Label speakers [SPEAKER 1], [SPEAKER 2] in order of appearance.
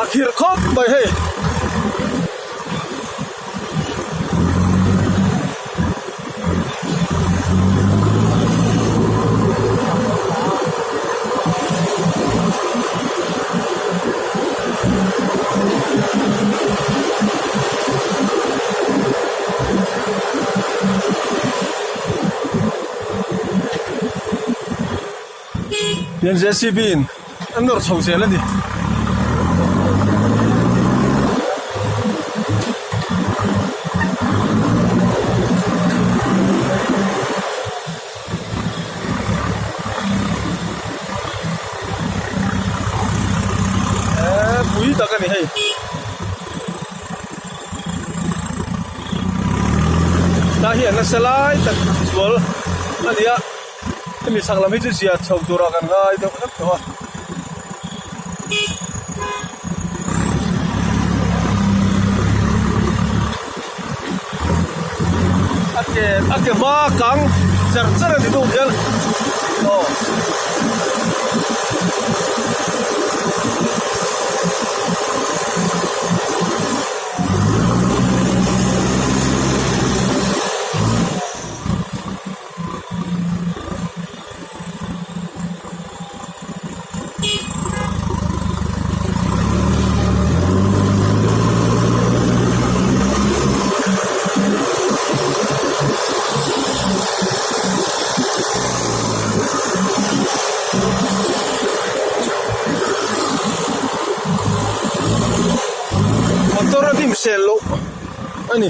[SPEAKER 1] A khirh khawp mai hei. Tian JCB in an nawr chho zel a ni. Eee pui tak a ni hei. Tah hian nasa lai tak zual a ni a. Hemi chhak lam hi chu zia chho turah kan ngai deuh hlek tawh a. A ke a ke hma kang char char a ni deuh hian aw. Motor a dim sel loh a ni.